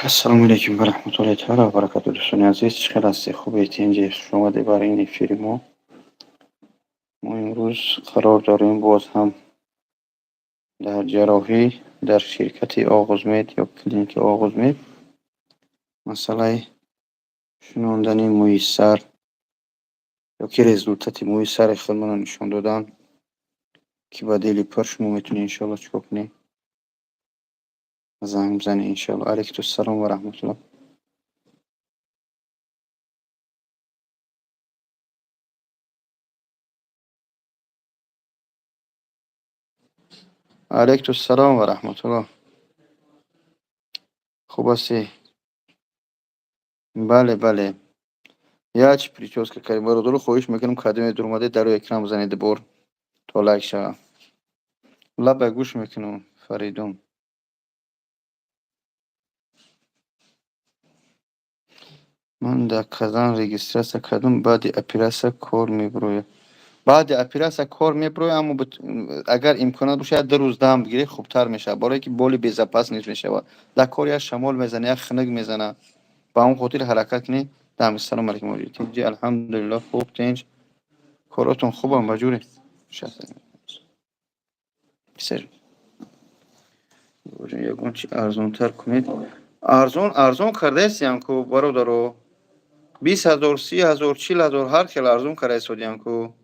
Ассалому алайкум ва раҳматуллоҳи таъала ва баракатуҳ. Дӯстони азиз, чӣ хел ҳастед? Хубед? Инҷа хушомадед бар ин эфири мо. Мо имрӯз қарор дорем боз ҳам дар ҷарроҳӣ дар ширкати Оғузмед ё клиникаи Оғузмед. Масъалаи шунондани мӯи сар ё ки результати мӯи сари худмонро нишон додан, ки ба дили пур шумо метавонед, иншоалло, чӣ кор кунед? Занг бизанед, иншоалло. Алайкум ва раҳматуллоҳ. Алайкум ассалом ва раҳматуллоҳ. Хуб ҳастӣ? Бале, бале. Як чи причёска кардем. Бародаро, хоҳиш мекунам, кадоме дуромадед, дар рӯи экран бизанед бор, то лайк шавад. Лаба гӯш мекунам, Фаридун. Ман дар Казан регистрация кардам, баъди оператсия кор мебирояд. Баъди оператсия кор мебирояд, аммо агар имконот бошад, 2 рӯз дам бигиред, хубтар мешавад, барое ки более безопасный мешавад. Дар кор як шамол мезана, як хунук мезана, ба он хотир ҳаракат кунед дам. Салому алайкум, тинҷи? Алҳамдулиллоҳ, хуб, тинҷ. Коротон хубам, ба ҷуре? Писар, ягон чи арзонтар кунед. Арзон, арзон кардаестиям ку, бародаро. 20 000, 30 000, 40 000, ҳар хел арзон кардаистодиям ку.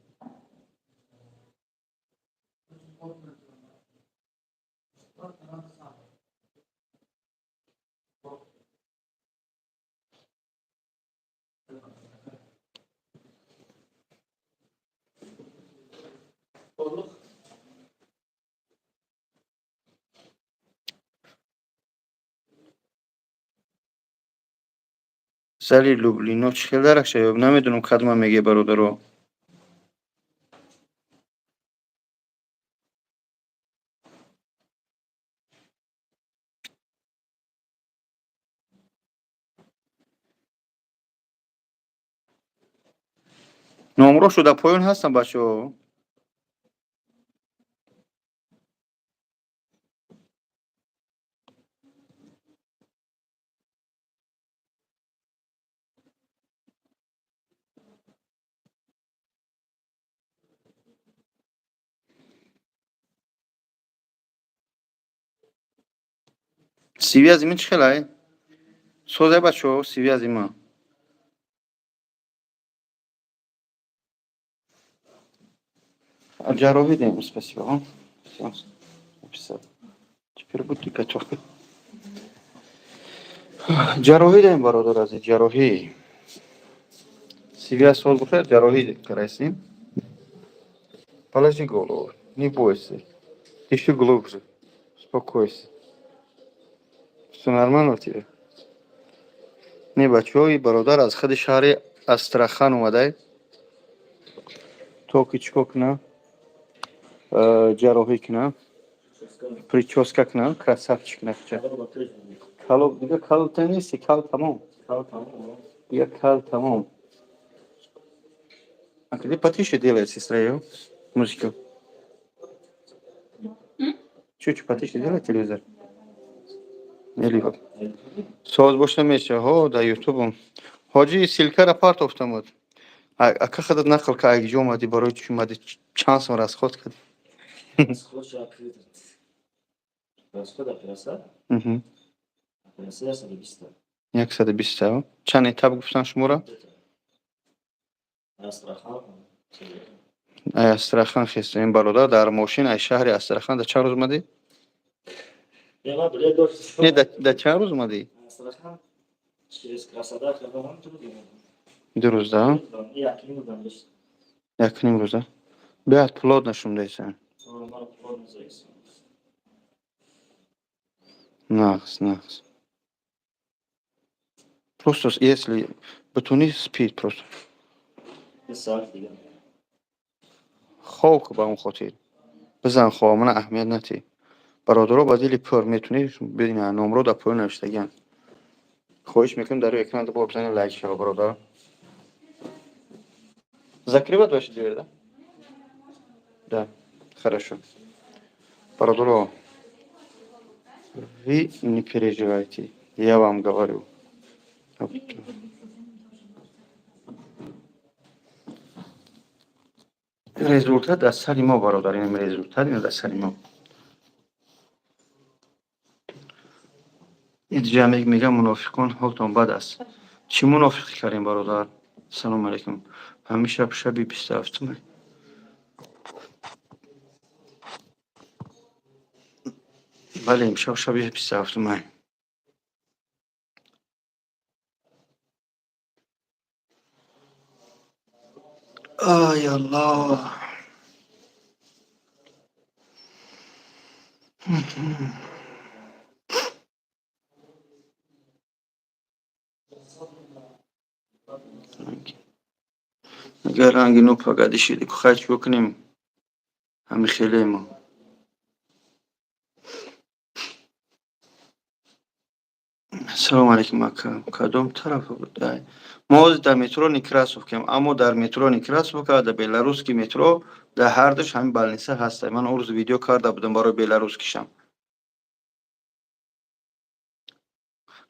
Зали Люблино чӣ хел дарахша? Намедонам, кадома мегӯе, бародаро. Номро шуда поён ҳастам, бачаҳо. Связи ми чӣ хелай? Созай, бачаҳо, связи ма. Ҷарроҳӣ дем, спасибо вам. Теперь будьте готовы. Ҷарроҳӣ дем, бародар азиз, ҷарроҳӣ. Связь соз бошад, ҷарроҳӣ карайсем. Положи голову, не бойся. Дыши глубже. Успокойся. Все нормально у тебя? Не, бачаҳо, и бародар аз худи шаҳри Астрахан омадай, то ки чӣ кор кунам? Ҷарроҳӣ кунам, причёска кунам, красавчик нахча. Кало дига, кал та нести, кал тамом. Дига кал тамом. А где потише делает сестра её музыку? Чуть-чуть потише делай телевизор. Или соз боша меша, ҳо, дар Ютубам. Ҳоҷи, ссылкара партофтамуд. Ака, худат нақл ка, ҷо омадӣ, барои чӣ омадӣ, чанд сом расход кардӣ? Расход операция? Операция 120. 120. Чанд этап гуфтан шуморо? Астрахан. Ай Астрахан хестем, бародар, дар мошин ай шаҳри Астрахан. Дар чанд рӯз омадӣ? Не, дар чанд рӯз омадӣ? Астрахан через Краснодар. 2 рӯз, да? Якним рӯза. Биёд, плотно шумдайсан. Нағз, нағз. Просто если битунӣ, спи просто. Хоб, ба он хотир. Бизан хоб, мана аҳамият натӣ. Бародаро, ба дили пур метунӣ бина, номро дар поён навиштагиам. Хоҳиш мекунам, дар рӯи экран бор бизанед, лайк шава, бародар. Закрывать ваши двери, да? Да, хорошо. Бародаро, вы не переживайте. Я вам говорю. Или гербицидом тоже можно. Результат дар сари мо, бародар, ин результат ин дар сари мо. Инҷа мегам, мунофиқон, ҳолтон бад аст. Чӣ мунофиқӣ кардем, бародар? Салому алайкум. Ҳамин шаб шаби 27-уме. Бале, имшаб шаби 27-уме. Ай Аллоҳ. Агар ранги ну пагади шиди, хай, чӣ кунем? Ҳами хелемо. Салому алайкум, ака. Кадом тараф? Мо ҳозир дар метро Некрасовкаем, аммо дар метро Некрасовка, дар беларусский метро, дар ҳардуш ҳамин больница ҳаста. Ман он рӯз видео карда будам барои беларусскишам.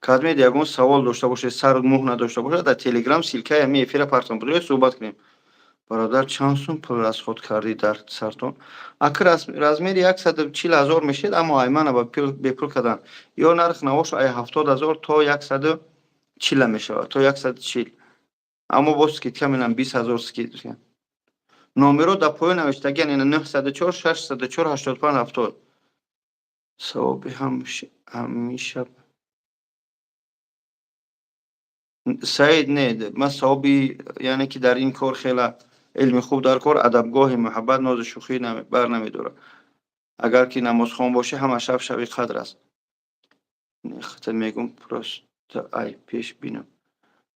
Кадмед ягон савол дошта бошед, сару мӯҳ надошта бошад, дар Телеграм ссылкаи ҳамин эфира партон будем, суҳбат кунем. Бародар, чанд сум пул расход кардӣ дар сартон? Ака, размери 140 000 мешед, аммо аймана ба бепул кардан. Ё нарх навош ай 70 000 то 140 мешавад, то 140. Аммо боз скидка менам, 20 000 скидка. Номеро дар поён навиштагиан, ина 904 604 85 70. Савоби ҳамишаб. Саид, не, ман савоби, яъне ки дар ин кор хела илми хуб дар кор, адабгоҳи муҳаббат, нозу шӯхӣ бар намедорад. Агар ки намозхон бошӣ, ҳама шаб шаби қадр аст. Хата мегум, просто ай пеш бинам.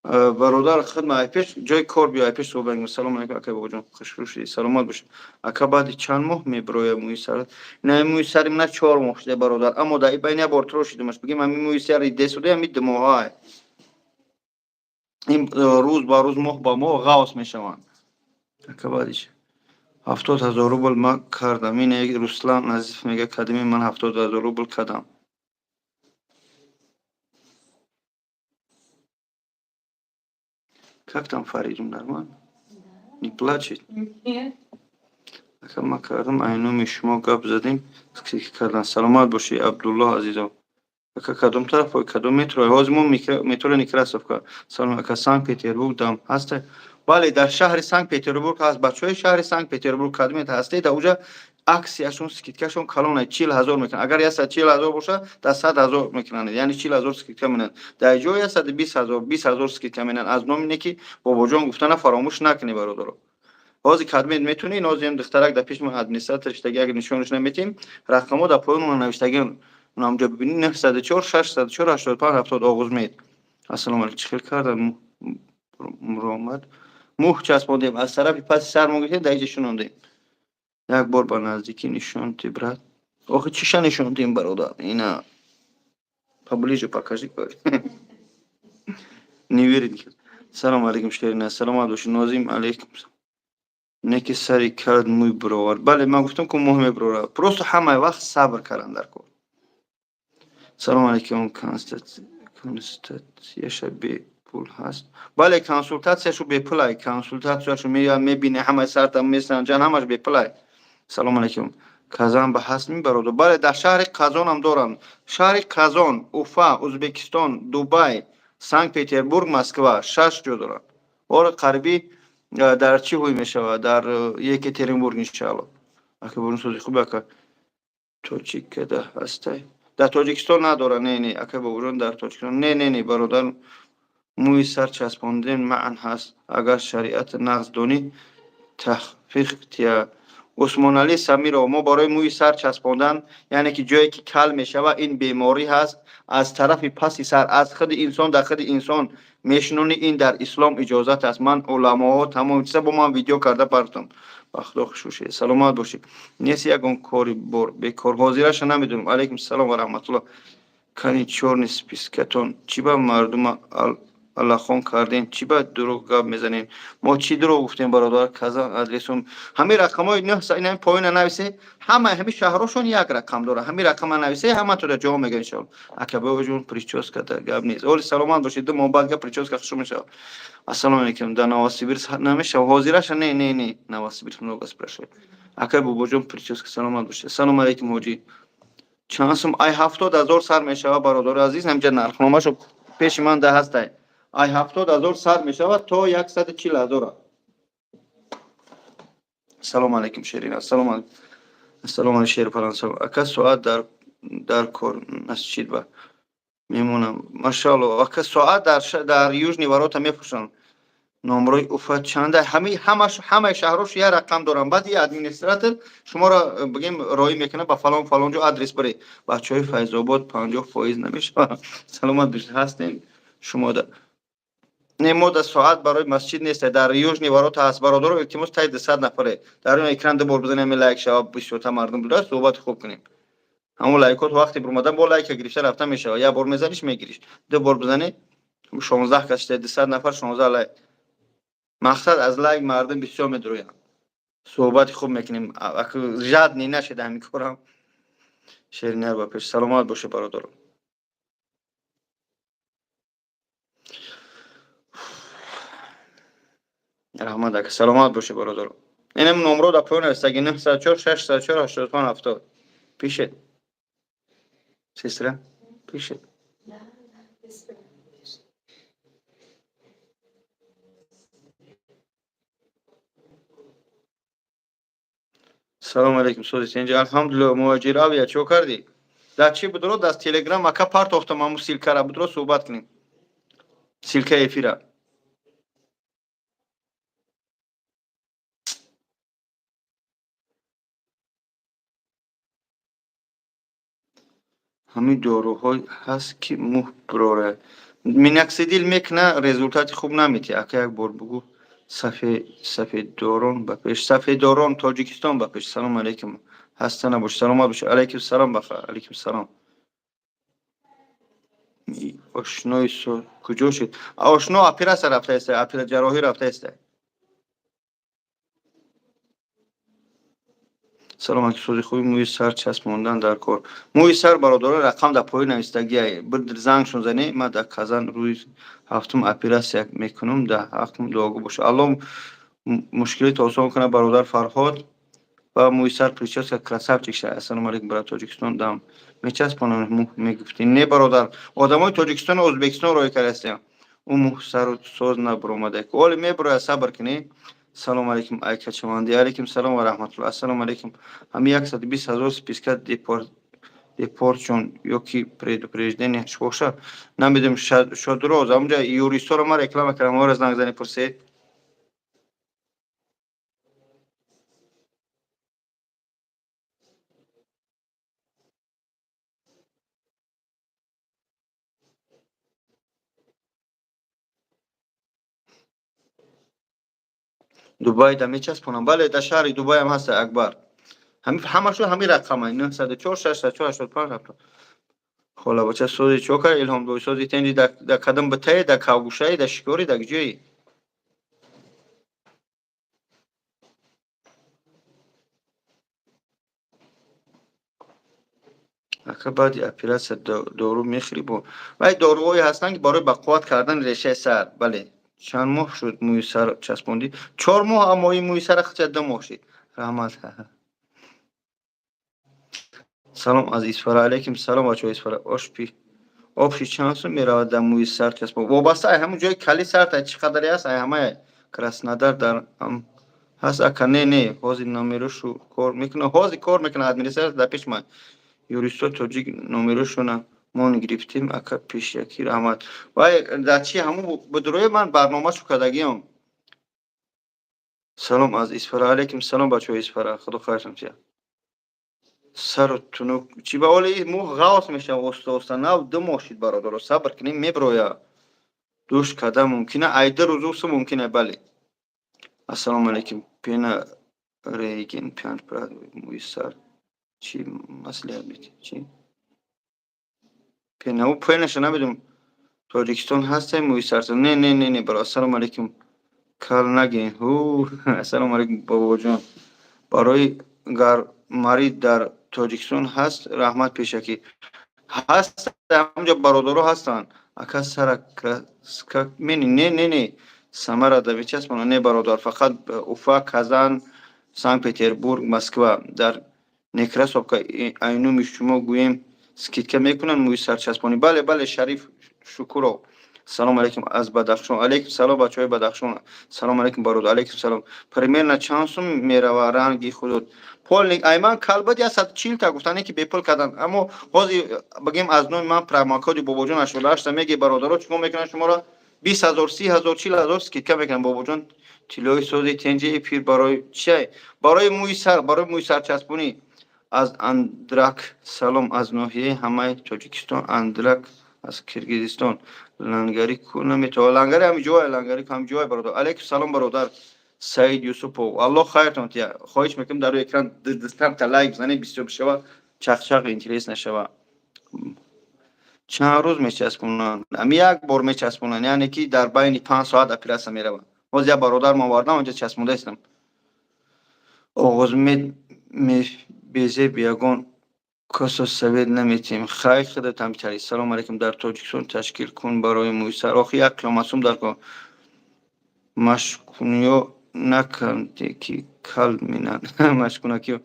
Бародар, хидма ай пеш ҷои кор биё, ай пеш суҳбат кунем. Салому алайкум, акай бобоҷон, хушрӯ шудӣ, саломат бошед. Ака, баъди чанд моҳ мебироя мӯи сарат? На, мӯи сари мана 4 моҳ шуда, бародар, аммо дар ин байн як бор трошидимаш. Бигем, ҳамин мӯи сари десуда, ҳамин 2 моҳа. Ин рӯз ба рӯз, моҳ ба моҳ ғавс мешаванд. Ака, баъдиш 70 000 рубл ман кардам. Ин Руслан Азизов мега, кадими ман 70 000 рубл кардам. Как там Фаридун, нормально? Не плачет? Нет. Ака, ман кардам, ай номи шумо гап задем, скидка кардан. Саломат бошӣ, Абдуллоҳ Азизов. Ака, кадом тараф, кадом метро? Ҳозир мо метро Некрасовка. Салом, ака, Санкт Петербург дам ҳаста? Бале, дар шаҳри Санкт Петербург ҳаст. Бачаҳои шаҳри Санкт Петербург кадомет ҳастед, дар уҷа аксияшон, скидкашон калона, 40 000 мекунанд. Агар 140 000 бошад, дар 100 000 мекунанд, яъне 40 000 скидка менанд. Дар ҷои 120 000, 20 000 скидка менанд. Аз номи не ки бобоҷон гуфтана фаромӯш накунед, бародаро. Ҳозир кадмед метунӣ, ҳозир духтарак дар пеши ман администратор шидаги, агар нишонаш наметем, рақамҳо дар поён она навиштаги, унамҷо бибинӣ: 904 604 85 70, Оғузмед. Ассалому алайкум, чӣ хел кардам муромад? Мӯҳ часпондем, аз тарафи паси сар мо гирифтем, дар иҷа шунондем. Як бор ба наздикӣ нишон ти, брат. Охи, чиша нишон дим, бародар? Ина поближе покажи. Не верит. Салому алайкум, Шерина, саломат бошӣ. Нозим, алайкум. Не ки сари кард мӯй бировард. Бале, ман гуфтам, ку мӯҳ мебирорад, просто ҳамаи вақт сабр кардан дар кор. Салому алайкум, консультатсияша бепул ҳаст? Бале, консултатсияшу бепулай. Консултатсияшу мебине, ҳамаи сарта месанҷан, ҳамаш бепулай. Салому алайкум, Казан ба ҳаст ми, бародар? Бале, дар шаҳри Қазонам дорам. Шаҳри Қазон, Уфа, Узбекистон, Дубай, Санкт Петербург, Москва, шаш ҷо дорам. Ора қариби дар чӣ ҳуй мешавад, дар Екатеринбург, иншаалло. Ака, бурун сози хуб, ака, Тоҷикада ҳастай? Дар Тоҷикистон надора, не, не, ака бобоҷон, дар Тоҷикистон не, не, не, бародар. Мӯи сар часпонден маън ҳаст, агар шариат нағз донӣ, тахфиқ тия. Усмоналӣ Самиров, мо барои мӯи сар часпондан, яъне ки ҷое ки кал мешавад, ин беморӣ ҳаст, аз тарафи паси сар, аз худи инсон, дар худи инсон мешунонӣ, ин дар ислом иҷозат аст. Ман уламоҳо тамоми чиза бо ман видео карда партом. Ба худо хушӯшед, саломат бошед. Нест ягон кори бор бекор, ҳозираша намедонам. Алайкум салом ва раҳматуллоҳ. Кани чёрный спискатон чӣ ба мардума Аллахон кардем, чӣ ба дурӯғ гап мезанем? Мо чӣ дурӯғ гуфтем, бародар? Казан адресум ҳамин рақамҳои ин поёна нависе, ҳама ҳамин шаҳрошон як рақам дорад. Ҳамин рақама нависе, ҳаматонро ҷавоб мегӯяд, иншоалло. Акабоҷон, прическа да гап нест. Оли саломат бошед, 2 моҳ баъд гап прическа хушо мешавад. Ассалому алейкум, дар Новосибирск намешавад? Ҳозираша не, не, не, Новосибирск много спрашивает. Акай бобоҷон, прическа, саломат бошед. Ассалому алейкум, ҳоҷӣ. Чанд сум? Ай 70 000 сар мешавад, бародари азиз, ҳаминҷа нархномашо пеши ман да ҳастай. Ай 70 000 сар мешавад то 140 000. Салому алейкум, Шерин. Ассалому алейкум. Ассалому алейкум, Шер Фалан. Ака, соат дар кор масҷид ба мемонам. Машаалло, ака, соат дар Южный ворота мефурӯшам. Номрои Уфа чанда? Ҳами ҳамаш, ҳамаи шаҳрош як рақам дорам. Баъд и администратор шуморо, бигем, роӣ мекунад ба фалон фалон ҷо адрес баред. Бачаҳои Файзобод, 50% намешавад? Саломат бошед, ҳастем шумо да. Не, мо да соат барои масҷид нест, дар Южный ворота ҳаст. Бародаро, илтимос, таи 200 нафаре. Дар он экран ду бор бизанем, ҳамин лайк шавад, бисёртар мардум буда, суҳбати хуб кунем. Ҳамон лайкот вақте бурмадан бо лайка гирифта рафта мешавад. Як бор мезаниш, мегириш. Ду бор бизанӣ, 16 кас шуда, 200 нафар, 16 лайк. Мақсад аз лайк мардум бисёр медуроянд. Суҳбати хуб мекунем. Жадный нашеда ҳамин корам. Шеринар ба пеш. Саломат боше, бародаро. Раҳмат, ака, саломат боше, бародаро. Инам номро дар поён навистаги: 904 604 85 70. Пишет. Сестра, пишет. Да, сестра пишет. Салому алейкум, сози сенҷи. Алҳамдулилло, муҳоҷир авия чо кардӣ? Дар чӣ будро? Дар Телеграм, ака, партофтам ҳамун ссылка ра, будро, суҳбат кунем. Ссылка эфира. Ҳамин доруҳо ҳаст, ки мӯ бирорад? Миноксидил мекуна, результати хуб наметиҳад. Ака, як бор бугӯ, сафеддорон ба пеш, сафеддорон, Тоҷикистон ба пеш. Салому алейкум, ҳаста набош, саломат бош. Алейкум салом, баха, алейкум салом. Ошнои куҷо шуд? Ошно оператсия рафтааст, ҷарроҳӣ рафтааст. Салом алейкум, сози хуби, мӯи сар часпондан дар кор? Мӯи сар, бародарон, рақам дар поён навистагиай, зангшон занӣ. Ман дар Казан рӯзи ҳафтум оператсия мекунам, дар ҳаққум дуогӯ боша. Аллоҳ мушкилите осон кунад, бародар Фарҳод. Ва мӯи сар прическа красавчик ша. Ассалому алейкум, брат, Тоҷикистон дам мечаспонам мӯ мегуфтӣ? Не, бародар, одамои Тоҷикистону Ӯзбекистон роҳӣ кардаистем. Ӯ мӯ сару соз набуромада, оли мебурояд, сабр кунӣ. Салому алейкум, айкачаванди. Алейкум салом ва раҳматулло. Ассалому алейкум, ҳами 120 000 списка депортшон ё ки предупреждение бошад, намедонам. Шодроз, ҳамунҷа юристҳоро ман реклама кардам, ҳамаро занг зани, пурсед. Дубай да мечаспонам? Бале, дар шаҳри Дубайам ҳаста, Акбар. Ҳамашо ҳамин рақама: 904 604 85 70. Холабача, сози, чо кар? Илҳом дой, сози, тенҷи. Да кадам битае, да кавгушаи, да шикори, да куҷои? Ака, баъди оператсия дору мехӯрӣ? Бо вай доруҳое ҳастанд, ки барои бақувват кардани решаи сар, бале. Чанд моҳ шуд мӯи сар часпондӣ? 4 моҳ, аммо ин мӯи сара хача 2 моҳ шид. Раҳмат. Салом аз Исфара. Алейкум салом, бачаҳои Исфара. Ошпи обши чанд сум меравад дар мӯи сар часпон? Вобаста ай ҳамун ҷои кали сарта чӣ қадаре аст, ай ҳамаи. Краснодар дар ҳаст, ака? Не, не, ҳозир номерошу кор мекуна, ҳозир кор мекуна администратор дар пеш ман. Юристо тоҷик номерошона мон гирифтем, ака, пешякӣ, раҳмат. Вай дар чи ҳамун будрои ман барномашу кардагиам. Салом аз Исфара. Алейкум салом, бачаҳои Исфара, худо хайртон тия. Сару тунук чӣ ба оли мӯ ғавс мешава оста оста. Нав 2 моҳ шид, бародаро, сабр кунем, меброя. Душ карда мумкина, ай 2 рӯз усу мумкина, бале. Ассалому алейкум, пена рейген панҷ мӯи сар чӣ маслиҳат метиҳед? Чӣ пена? Ӯ пенаша намедонам. Тоҷикистон ҳастем, мӯи сарса. Не, не, не, не, бародар. Ассалому алайкум. Кал нагин. Ҳу, ассалому алайкум, бобоҷон. Барои гармарӣ дар Тоҷикистон ҳаст, раҳмат пешакӣ. Ҳаст, ҳамҷо бародаро ҳастанд. Ака, сара краска мени? Не, не, не. Самара да мечаспонад? Не, бародар, фақат Уфа, Казан, Санкт Петербург, Москва. Дар Некрасовка айнуми шумо гӯем, скидка мекунанд мӯи сарчаспонӣ? Бале, бале, Шариф Шукуров. Салом алейкум аз Бадахшон. Алейкум салом, бачаҳои Бадахшон. Салом алейкум, бародар. Алейкум салом. Примерно чанд сум мерава ранги худот? Полный айман калбад 140 та гуфтане, ки бепул кардан. Аммо ҳозир бигем, аз номи ман промокоди бобоҷон 88 меги, бародаро, чикор мекунанд шуморо? 20 000, 30 000, 40 000 скидка мекунанд. Бобоҷон, тиллои сози тенҷи эфир барои чия? Барои мӯи сар, барои мӯи сарчаспонӣ. Аз Андрак салом, аз ноҳияи ҳамаи Тоҷикистон. Андрак аз Киргизистон. Лангари ку наметавон. Лангари ҳами ҷое, лангари ҳами ҷое, бародар. Алейкум салом, бародар Саид Юсупов. Аллоҳ хайртон тия. Хоҳиш мекунам, дар рӯи экран дистамта лайк бизанед, бисёр бишава, чақчақ интерес нашава. Чанд рӯз мечаспонанд? Ами як бор мечаспонанд, яъне ки дар байни 5 соат оператсия меравад. Ҳозир як бародарам овардам, онҷа часпонда истам. Оғоз безеб ягон касо совет наметиҳем. Хай, худатам битари. Салому алейкум. Дар Тоҷикистон ташкил кун барои мӯйсар. Охи, як қиёматсум дар кор. Машкуниё накарде ки кал минанд. Машкунакиё.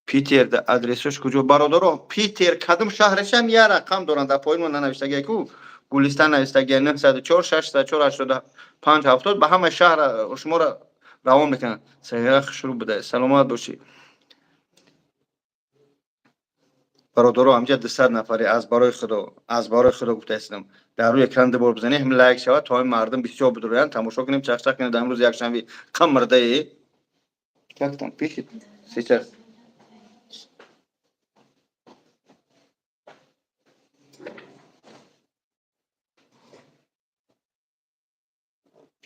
Питер да адресош куҷо? Бародаро, Питер кадом шаҳрашам як рақам доранд, дар поин нанавиштагия ку, Гулистан навиштагия, 904 604 85 70, ба ҳама шаҳр шуморо равон мекунанд. Сағира хушрӯ буда, саломат бошӣ. Бародаро, ҳамҷа 200 нафаре, аз барои Худо, аз барои Худо гуфта истам, дар рӯи экран дубор бизанед, ҳам лайк шавад, то ҳами мардум бисёр бидуроянд, тамошо кунем, чақчақ кунем. Дар имрӯз якшанбе қамрдае. Как там пишет сейчас?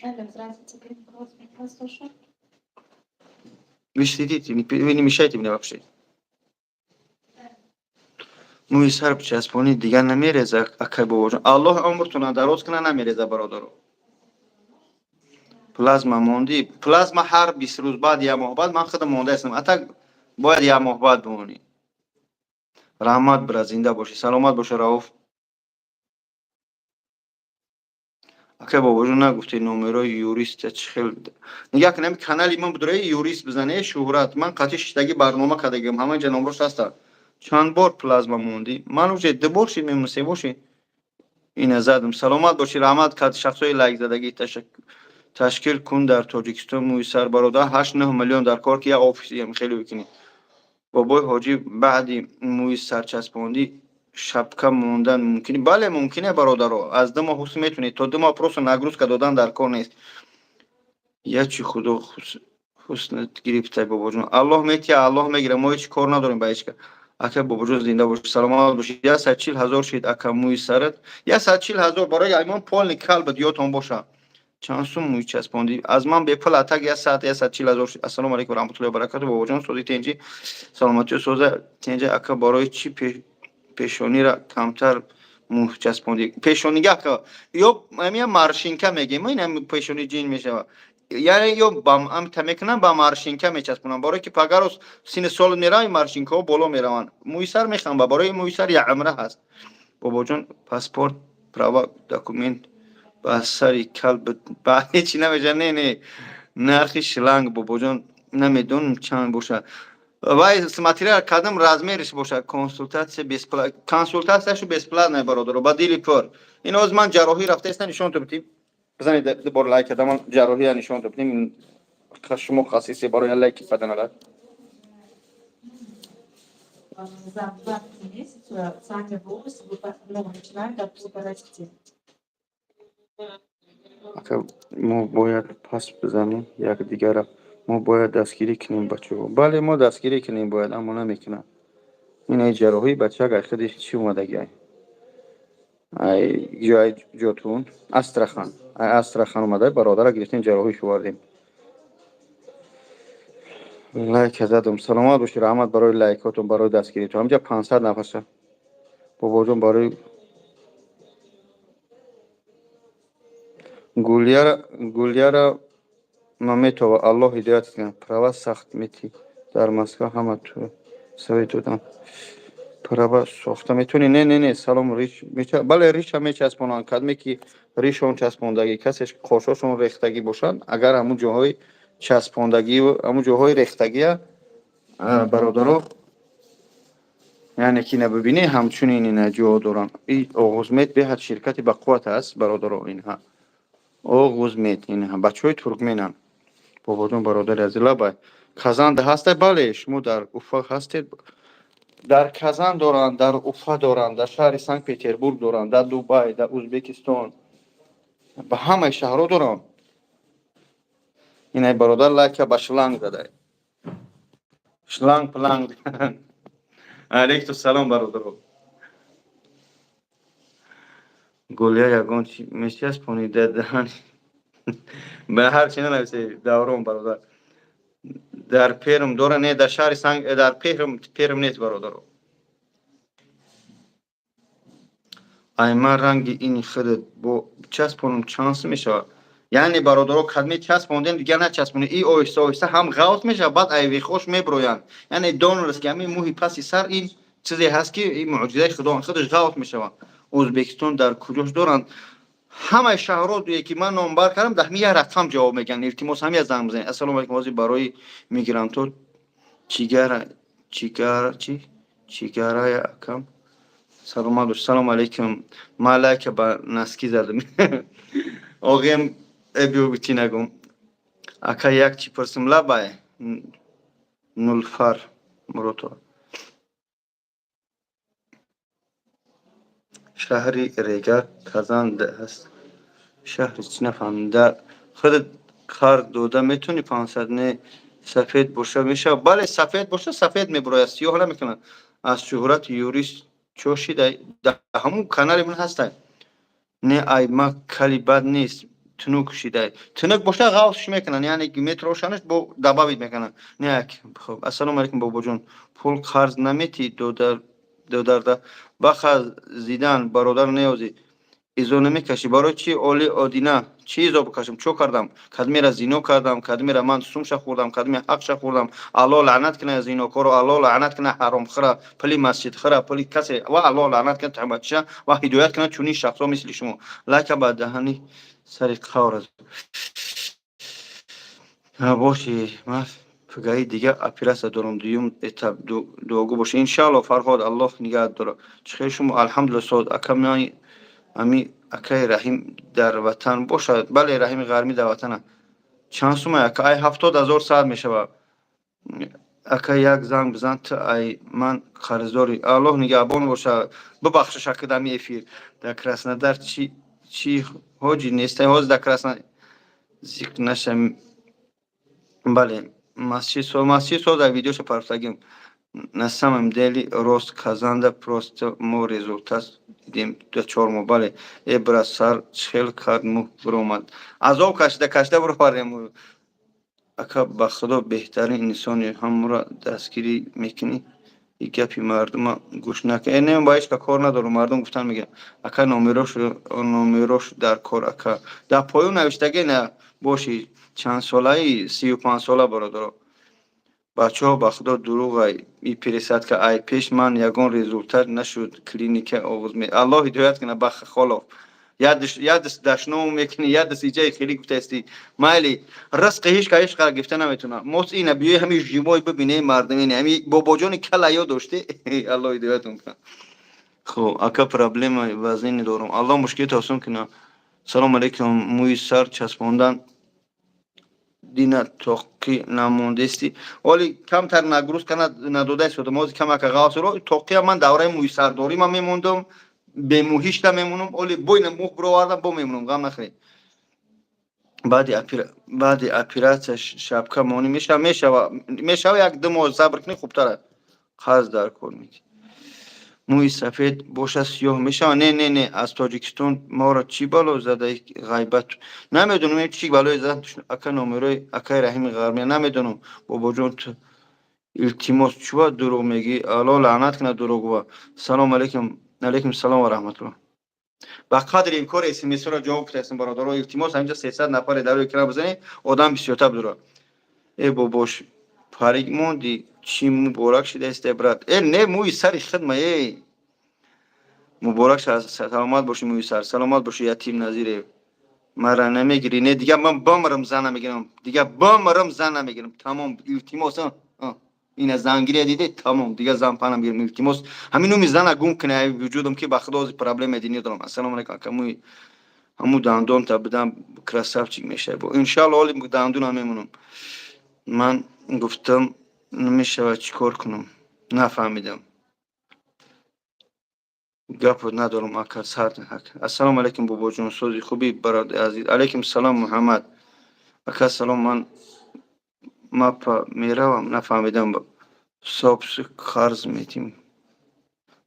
Алло, здравствуйте, клиника вас слушаю. Вы сидите, вы не мешайте мне вообще. Мӯи сар бичаспонӣ, дигар намереза, акай бобоҷон? Аллоҳ умртона дароз куна, намереза, бародаро. Плазма мондӣ? Плазма ҳар 20 рӯз баъд, як моҳ баъд. Ман худам монда ҳастам, ата бояд як моҳ баъд бимонӣ. Раҳмат, бира, зинда бошӣ, саломат боша, Рауф. Акай бобоҷон, нагуфтӣ номерои юриста чӣ хел? Нигаҳ кунем, канали ман будураи юрист бизане, Шӯҳрат, ман қатъи шиштагӣ барнома кардагим, ҳама ҷа номрош ҳастанд. Чанд бор плазма мондӣ? Ман уже ду бор шид мемон, се бор шид ина задам. Саломат бошӣ, раҳмат кард шахсои лайк задагӣ. Ташкил кун дар Тоҷикистон мӯи сар, бародар. 8-9 миллион дар кор, ки як офисиам хеле бикунӣ. Бобои ҳоҷӣ, баъди мӯи сарчаспондӣ шапка мондан мумкин? Бале, мумкине, бародаро, аз 2 моҳ ҳусн метунед, то 2 моҳ просто нагрузка додан дар кор нест. Ячи худо ҳуснат гирифтай, бобоҷон. Аллоҳ метия, Аллоҳ мегира, мо ҳеҷ кор надорем ба ҳеҷ ка. Ака бобоҷон, зинда бошӣ, саломат бошӣ. 140 000 шид, ака, мӯи сарат, 140 000 барои аймон полный калбат, ёдтон боша. Чанд сум мӯй часпондӣ? Аз ман бепул атак як саат 140 000 шид. Ассалому алайкум варахматуллоҳи вабаракату, бобоҷон, сози тенҷи, саломатиё соза тенҷа. Ака, барои чӣ пешонира камтар мӯ часпондӣ? Пешонига, ака, ё ҳамия морщинка мегем, ин пешони ҷин мешава, яъне ё амта мекунам, ба морщинка мечаспонам, барое ки пагарос сини сол меравам, морщинкаҳо боло мераванд, мӯи сар мехамба. Барои мӯи сар як умра ҳаст. Бобоҷон, паспорт, права, документ ба сари калб ба ҳечи намеша. Не, не, нархи шланг, бобоҷон, намедонам чанд бошад. Вай смотря кадом размериш бошад. Консультация бесплатно? Консультатсияшу бесплатная, бародаро, ба дили пур. Ин ҳозир ман ҷарроҳӣ рафта иста, нишон битим. Бизанед дубор лайк, ман ҷарроҳия нишон битим шумо хасисе барои лайки каданалад. За 2-3 месяца сами волосы, ну, начинают оттуда расти. Ака, мо бояд пас бизанем якдигара, мо бояд дастгирӣ кунем бачаҳо. Бале, мо дастгирӣ кунем бояд, аммо намекунам. Ин ай ҷарроҳии бачак, ай худи чӣ омадаги, ай ҷои ҷотун, Астрахан, ай Астрахан омада, бародара гирифтем, ҷарроҳӣ шувардем. Лайк задам, саломат бошӣ, раҳмат барои лайкотон, барои дастгиритон. Ҳамҷа 500 нафарша. Бобоҷон, барои Гулияра Маметова, Аллоҳ ҳидоят кунад. Права сахт метӣ, дар Москва ҳама туро совет доданд. Права сохта метавонӣ? Не, не, не. Салом, риш, бале, риша мечаспонанд. Кадме ки ришон часпондагӣ, касеш қошошон рехтагӣ бошанд, агар ҳамун ҷоҳои часпондагӣ, ҳамун ҷоҳои рехтагия, бародаро, яъне ки ина бибинӣ, ҳамчунин ина ҷо доранд. И Оғузмед беҳад ширкати бақувват аст, бародаро, инҳа. Оғузмед, инҳа бачаҳои туркменанд. Бобоҷон, бародари азиз, лабай. Казанда ҳастай? Бале, шумо дар Уфа ҳастед. Дар Казан доранд, дар Уфа доранд, дар шаҳри Санкт Петербург доранд, дар Дубай, дар Узбекистон. Ба ҳамаи шаҳрҳо доранд. Инай бародар лайка ба шланг задай. Шланг планг. Алейкум салом, бародаро. Гулия ягон чи мечаспонӣ даҳани. Ба ҳар чи нанависе, даврон бародар. Дар Перм дора? Не, дар шаҳри Санк, дар Перм нест, бародаро. Ай ман ранги ини худат бо часпонам чанд сум мешавад? Яъне, бародаро, кадме часпондем, дигар начаспонед. И оҳиста оҳиста ҳам ғавз мешавад, баъд айвихош меброянд. Яъне донорст ки ҳамин мӯҳи паси сар ин чизе ҳаст ки ин муъҷизаи Худо, худаш ғавз мешавад. Ӯзбекистон дар куҷош доранд? Ҳамаи шаҳрҳо, ки ман номбар кардам, дар ҳамин як рақам ҷавоб мегӯянд. Илтимос, ҳамин як занг бизанед. Ассалому алайкум, ҳозир барои мигрантҳо чигара чигара чи чигарая акам, саломат бош. Салому алайкум, ман лайка ба носки задам. Оғем эбиё, чӣ нагум. Ака, як чӣ пурсим? Лабай, Нулфар Муротова. Шаҳри Регар Казан ҳаст. Шаҳри чӣ нафаҳмида. Худат қарз дода метавонӣ 500? Не, сафед боша мешавад? Бале, сафед боша, сафед мебурояд, сиёҳ намекунад. Аз шӯҳрати юрист чо шида? Дар ҳамун канали ман ҳастай. Не, ай ма кали бад нест, тунук шидай. Тунук боша, ғавзш мекунанд, яъне метрошанаш, бо добавить мекунанд. Не, хуб. Ассалому алайкум, бобоҷон, пул қарз наметӣ? Додарда баха зидан, бародар, неёзӣ изо намекашӣ. Барои чи оли одина чӣ изо бикашам? Чо кардам? Кадмера зино кардам? Кадмера ман сумша хӯрдам? Кадме ҳақша хӯрдам? Алло лаънат кина зинокоро, Алло лаънат кина ҳаромхӯра, пули масҷидхӯра, пули касе ва Алло лаънат кина таҳматча ва ҳидоят кина чунин шахсҳо мисли шумо. Лайка ба даҳани сари қавр боши. Ман пагаи дига оператсия дорам, дуюм этап. Дуогӯ боша, иншаалло. Фарҳод, Аллоҳ нигаҳат дорад. Чӣ хел шумо? Алҳамдулилла. Соат ака, ами акаи Раҳим дар ватан бошад? Бале, Раҳими Ғармӣ дар ватана. Чанд сумай, ака? Ай 70 000 саат мешавад. Ака, як занг бизан, ту ай ман қарздорӣ. Аллоҳ нигаҳбон боша. Бибахшиш, ака, дами эфир. Дар Краснодар чи чи ҳоҷи нестай ҳозир дар Красно зикр наша. Бале, масҷид со, масҷид со, дар видеоша партагим. На самом деле рост казанда просто мо результат дидем до 4 моҳ. Бале, э брат, сар чихел кард, мӯ биромад, азоб кашида кашида бировардем. Ака, ба Худо, беҳтарин инсони, ҳамаро дастгирӣ мекунӣ. И гапи мардума гӯш накун. Э, не, ба ҳеҷ ка кор надорам, мардум гуфтан мегӯянд. Ака, номерош дар кор, ака, дар поён навиштагӣ на боши. Чандсолаи? 35 сола, бародаро. Бачаҳо, ба Худо, дурӯғай и пересадка. Ай пеш ман ягон результат нашуд клиника Оғуз. Аллоҳ ҳидоят кунад. Ба холов як даст дашном мекунӣ, як даст иҷаи хелӣ гуфтаисти. Майли, ризқи ҳеҷ ка ҳеҷ қара гирифта наметавонад. Мос ина биёи, ҳамин живой бибинем, мардум, ини ҳами бобоҷони кала ёд доште. Аллоҳ ҳидоятон кунад. Хуб, ака, проблемаи вазнини дорам, Аллоҳ мушкилите осон кунад. Салому алайкум, мӯи сар часпондан дина тоқӣ намондести? Оли камтар нагрузка надода истодам, ҳозир камака ғавсро тоқия. Ман давраи мӯйсардорӣ ман мемондам, бемӯҳишта мемонам. Оли бойна мӯҳ бировардам, бо мемонам, ғам нахӯред. Баъди оператсия шапка монӣ мешава? Мешава, мешава, як ду моҳ сабр кунӣ, хубтар. Қарз дар кор метӣ? Мӯи сафед боша, сиёҳ мешава? Не, не, не. Аз Тоҷикистон моро чӣ бало задаи? Ғайбат намедонам, чӣ балое зад. Ака, номерои акаи Раҳими Ғармия намедонам. Бобоҷон, ту илтимос, чӯба дурӯғ мегӯӣ? Алло лаънат кунад дурӯғгӯва. Салому алайкум. Алайкум салом ва раҳматуллоҳ. Ба қадри имкор смсро ҷавоб гуфтаистам, бародаро. Илтимос, ҳаминҷа 300 нафаре дар рӯи экран бизанед, одам бисёртар бидора. Э, бобош, парик монди, чӣ муборак шидаисте, брат? Э, не, мӯи сари хидма. Э, муборак, саломат бошӣ, мӯи сар, саломат бошӣ. Ятим Назире, мара намегирӣ? Не, дигар ман бамарам, зан намегирам, дигар бамарам, зан намегирам, тамом. Илтимос, ина зангирия диде, тамом, дигар зан па намегирам. Илтимос, ҳамин номи зана гум куне ай вуҷудам, ки ба худо ҳозир проблема динӣ дорам. Ассалому алайкум, ака, мӯи ҳамун дандонта бидам, красавчик мешавӣ. Бо иншалло, ҳоли дандунам мемонам. Ман гуфтам, намешавад, чӣ кор кунам, нафаҳмидам. Гапо надорам, ака, сар. Ассалому алайкум, бобоҷон, сози хуби, бародари азиз. Алайкум салом, Муҳаммад ака, салом. Ман мапа меравам, нафаҳмидам. Собс қарз метим,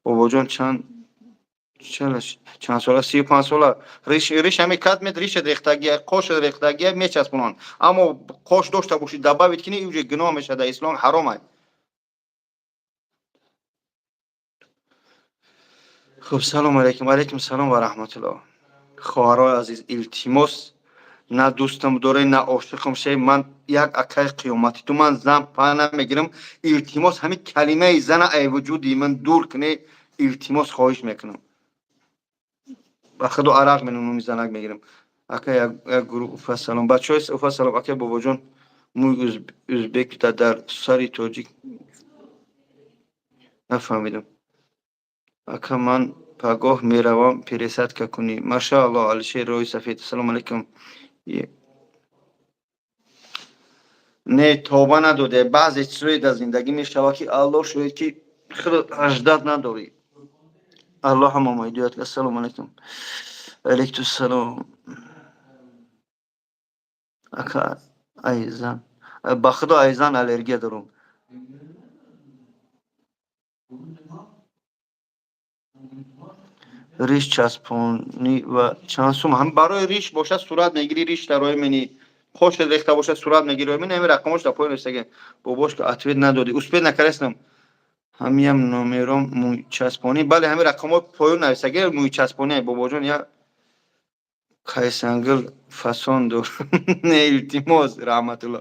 бобоҷон. Чанд сола? 35 сола. Риш ҳами кат мед, ришат рехтагия, қошат рехтагия, мечаспонанд, аммо қош дошта бошӣ, добавить кунӣ, уже гуноҳ мешавад, дар ислом ҳаром ай. Хуб, салому алайкум. Алайкум салом ва раҳматуллоҳ. Хоҳарои азиз, илтимос, на дӯстам доре, на ошиқам шей, ман як акаи қиёмати ту, ман зан па намегирам. Илтимос, ҳамин калимаи зана ай вуҷуди ман дур куне, илтимос, хоҳиш мекунам. Ба худо, арақ менӯм, занак мегирам. Ака, як гурӯҳ. Уфа, салом, бачаҳои Уфа, салом. Ака, бобоҷон, мӯи узбек дар сари тоҷик, нафаҳмидам. Ака, ман пагоҳ меравам, пересадка кунӣ. Машаалло. Алишер Рои Сафед, ассалому алайкум. Не, тоба надоде. Баъзе чизое дар зиндагӣ мешавад, ки Аллоҳ шоҳид, ки худо аждад надорӣ. Аллоҳ ҳамамо ҳидоят. Ассалому алайкум. Алайкум ака. Айзан, ба худо, айзан аллергия дорам. Риш часпонӣ ва чанд сум? Ҳам барои риш бошад, сурат мегирӣ, риш дарои мени, қошат рехта бошад, сурат мегирӣ, мени. Ҳами рақамош дар поён нависаги. Бобошка, ответ надодӣ, успеть накардастам. Ҳамиям номером мӯйчаспонӣ? Бале, ҳами рақамҳо поён нависаги, мӯйчаспонӣ. Бобоҷон, я кайсангил фасон дор. Не, илтимос, раҳматулло.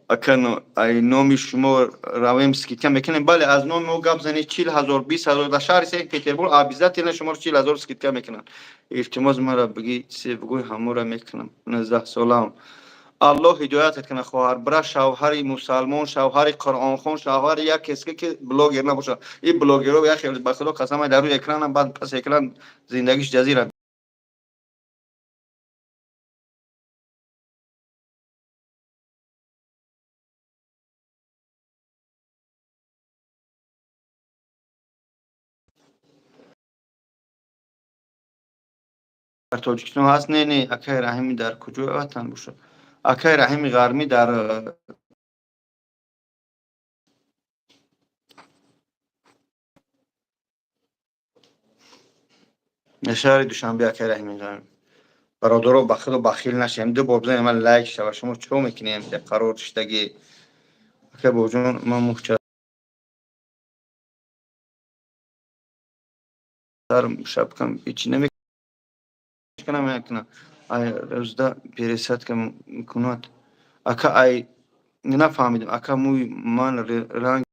Ака, ай номи шумо равем, скидка мекунем? Бале, аз номи мо гап занед, 40 000, 20 000 дар шаҳри Санкт Петербург обязательно шуморо 40 000 скидка мекунанд. Илтимос, мара бигӣ, чизе бигӯй, ҳамора мекунам. 19 солаам. Аллоҳ ҳидоятат кунад, хоҳар. Бира, шавҳари мусалмон, шавҳари қуръонхон, шавҳари як кесе ки блогер набошад. Ин блогеро як хел, ба худо қасам, дар рӯи экранам, баъд пас экран зиндагиш ҷазира. Дар Тоҷикистон ҳаст? Не, не, акаи Раҳими дар куҷои ватан бошад? Акаи Раҳими Ғармӣ дар шаҳри Душанбе. Акаи Раҳими Ғармӣ, бародаро, ба худо, бахил нашем, ду бор бизанем, ман лайк шава. Шумо чико мекунем, қарор шидаги? Акаи бобоҷон, ман мухча шапкам ҳечи намекунам, якна ай рӯзда пересадка мекунад. Ака, ай нафаҳмидам. Ака, мӯи ман ранг.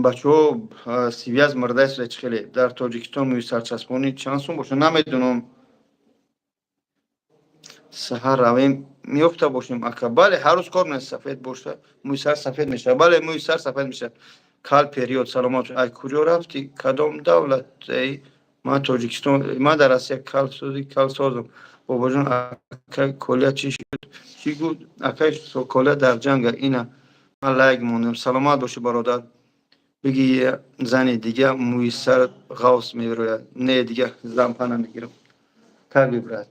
Бачаҳо, связь мурдаест чӣ хеле. Дар Тоҷикистон мӯи сарчаспонӣ чанд сум бошад, намедонам. Саҳар равем, меёфта бошем, ака? Бале, ҳар рӯз кор мекунад. Сафед боша, мӯи сар сафед мешавад. Бале, мӯи сар сафед мешавад. Кал период, саломат. Ай куҷо рафтӣ, кадом давлат? Ман Тоҷикистон, ман дар Россия. Кал созӣ, кал созам. Бобоҷон, ака Коля чӣ шуд? Чӣ гуфт? Акаи Коля дар ҷанга. Ина ман лайк мондам. Саломат бошӣ, бародар. Биги, зани дига мӯи сар ғавс мерояд. Не, дига зампа намегирам. Как вы, брат,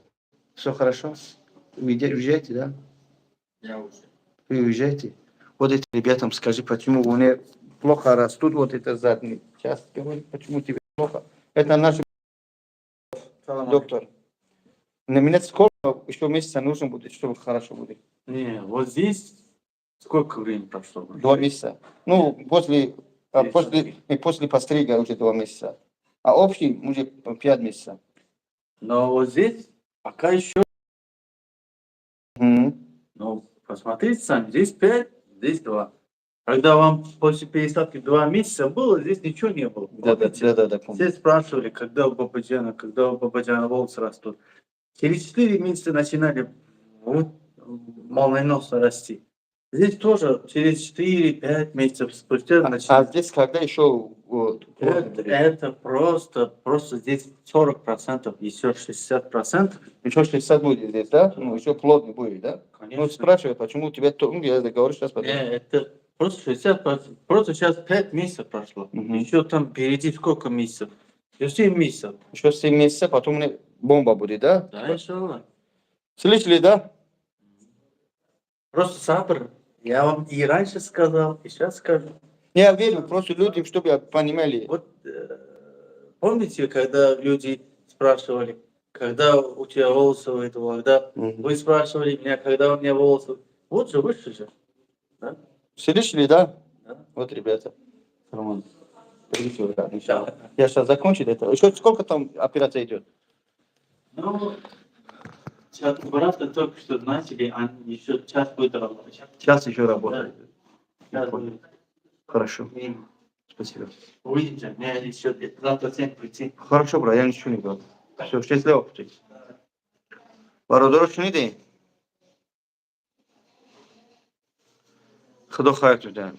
все хорошо? Уезжаете, да? Я уже. Вы уезжаете? Вот этим ребятам скажи, почему они плохо растут, вот это задний часть, говорит, почему тебе плохо. Это наш доктор. На меня сколько еще месяца нужно будет, чтобы хорошо будет? Не, вот здесь сколько времени прошло? 2 месяца. Ну, после, после, не, после пострига уже 2 месяца. А общий уже 5 месяцев. Но вот здесь пока еще, Мгм. Ну, посмотрите сами, здесь 5, здесь 2. Когда вам после пересадки 2 месяца было, здесь ничего не было. Да, Помните? да, помню. Все спрашивали, когда у Бабаджана волосы растут. Через 4 месяца начинали вот молниеносно расти. Здесь тоже через 4-5 месяцев спустя А начинали. здесь когда еще вот, Это просто здесь 40%, еще 60%. Еще 60 будет здесь, да? Ну, еще плотный будет, да? Ну, Конечно. спрашивают, почему у тебя то... Ну, я говорю сейчас потом. Не, это просто 60%. Просто сейчас 5 месяцев прошло. Мгм. Еще там впереди сколько месяцев? Еще 7 месяцев. Еще 7 месяцев, потом мне бомба будет, да? Да, иншаллах. Слышали, да? Просто сабр. Я вам и раньше сказал, и сейчас скажу. Я верю просто людям, чтобы понимали. Вот помните, когда люди спрашивали, когда у тебя волосы выйдут, когда Мгм. вы спрашивали меня, когда у меня волосы. Вот же вышли же. Да? Слышали, да? Да. Вот, ребята. Роман, придите, да, иншаллах. Я сейчас закончу это. Еще сколько там операция идет? Ну, сейчас брата только что начали, они еще час будет работать. Час еще работает. Час будет. Хорошо. Минимум. Спасибо. Увидимся. Мне еще завтра 7 прийти. Хорошо, брат, я ничего не говорю. Все, счастливо пути. Бародаро, шунидем? Худо хайр диҳад.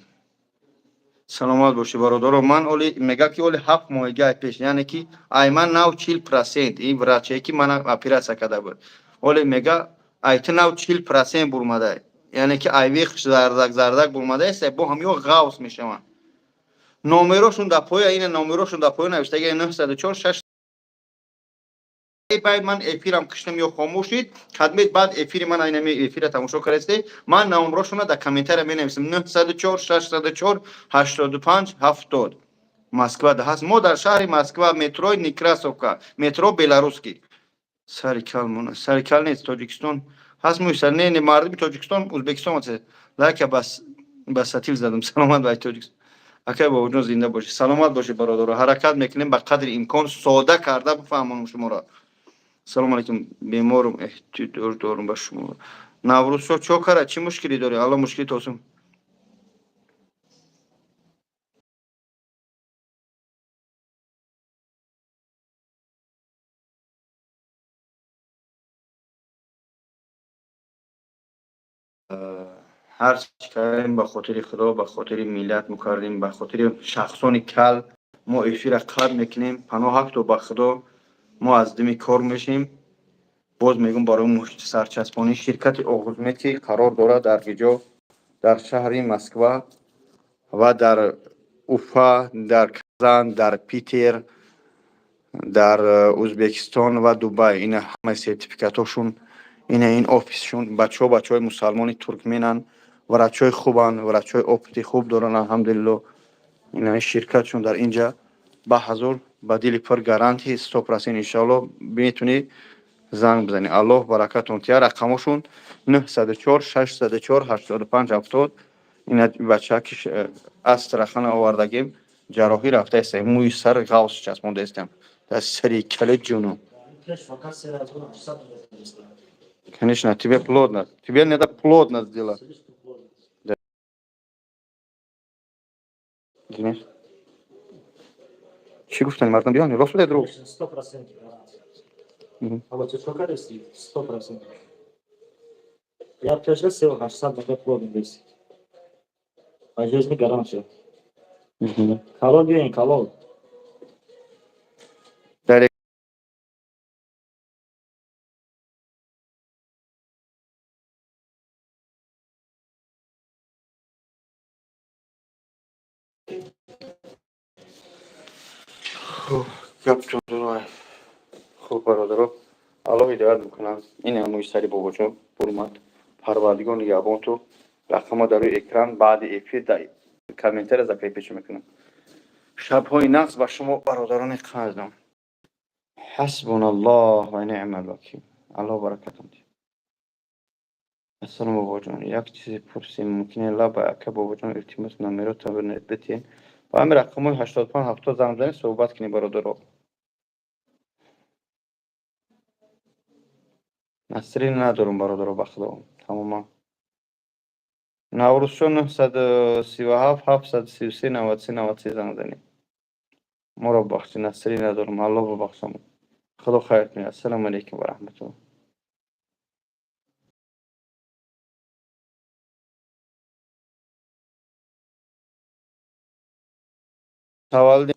Саломат бошӣ, бародаро. Ман оли мега ки оли 7 моҳига пеш, яъне ки ай ман нав 40%, ин враче ки мана оператсия карда буд. Оли мега ай ту нав 40% бурмадай. Яъне ки ай вех зардак зардак бурмадаест, бо ҳамиё ғавс мешаванд. Номерошон дар поя, ина номерошон дар поя навиштага: 904 6. Бай, ман эфирам киштам ё хомӯшид, кадмед баъд эфири ман айнами эфира тамошо кардасте, ман номерошона дар комментария менависам: 904 604 85 70. Москва да ҳаст. Мо дар шаҳри Москва, метрои Некрасовка, метро Белорусский. Сари кал мона, сари кал нест, Тоҷикистон ҳаст мӯи сар. Не, не, мардуми Тоҷикистон, Узбекистон аст. Лайка бас ба сатил задам. Саломат бай, Тоҷикистон. Акай Бобоҷон, зинда бошӣ, саломат бошӣ, бародаро. Ҳаракат мекунем, ба қадри имкон сода карда бифаҳмонам шуморо. Салому алейкум, беморум, эҳтиёҷ дорум ба шумо. Наврӯзшо чо кара, чӣ мушкилӣ дорӣ? Алло мушкили тосум. Ҳар чӣ кардем, ба хотири Худо, ба хотири миллат мекардем, ба хотири шахсони кал мо эфира қатъ мекунем. Паноҳ ҳакто ба Худо, мо аз дими кор мешем. Боз мегӯм, барои сарчаспонии ширкати Оғузмед, ки қарор дорад дар киҷо? Дар шаҳри Москва ва дар Уфа, дар Казан, дар Питер, дар Узбекистон ва Дубай. Ина ҳамаи сертификатҳошун, ина ин офисшон. Бачаҳо бачаҳои мусалмони туркменанд, врачҳои хубанд, врачҳои опыти хуб доранд, алҳамдулилло. Ина ин ширкатшон дар инҷа ба ҳазор, ба дили пур, гарантия 100%, иншоалло. Метунӣ занг бизанӣ. Аллоҳ баракатон тия. Рақамошон 904 604 85 70. Ина бача ки Астрахана овардагим, ҷарроҳӣ рафтаистем, мӯи сар ғавс часпондаистем дар сари кали ҷуну. Пеш фақат 3800 рублей. Конечно, тебе плотно, тебе надо плотно сделать. Слишком плотно. Извиняюсь. Чӣ гуфтани мардум биён, рост буде, дурӯғ? Конечно, 100% гарантия. Мгм. А вот сколько растет? 100%. Я пеш 3800 рублей плотно весит. А жизни гарантия. Калон биёин, калон. Дар гап. Хуб, бародаро, Аллоҳ ҳидоят мекунад. Ин мӯи сари бобоҷон бурмад. Парвардигор нигаҳбонту. Рақама дар рӯи экран, баъди эфир дар комментария закрепить мекунам. Шабҳои нағз ба шумо, бародарони қадрдон. Ҳасбуналлоҳ ва неъмал вакил. Аллоҳ баракатон диҳад. Ассалому, бобоҷон, як чизе пурсем, мумкине? Лаба, ака, бобоҷон, илтимос, номеротон битиҳен. Ба ҳамин рақамҳои 85 70 занг бизанед, суҳбат кунед, бародаро. Насрин надорум, бародаро, ба худо, тамоман. Наврӯзшо 937 733 93 93 занг занед. Моро бахши, Насрин надорум, Аллоҳ бубахшамон. Худо хайр кунед. Ассалому алайкум ва раҳматуллоҳ. Таваллуди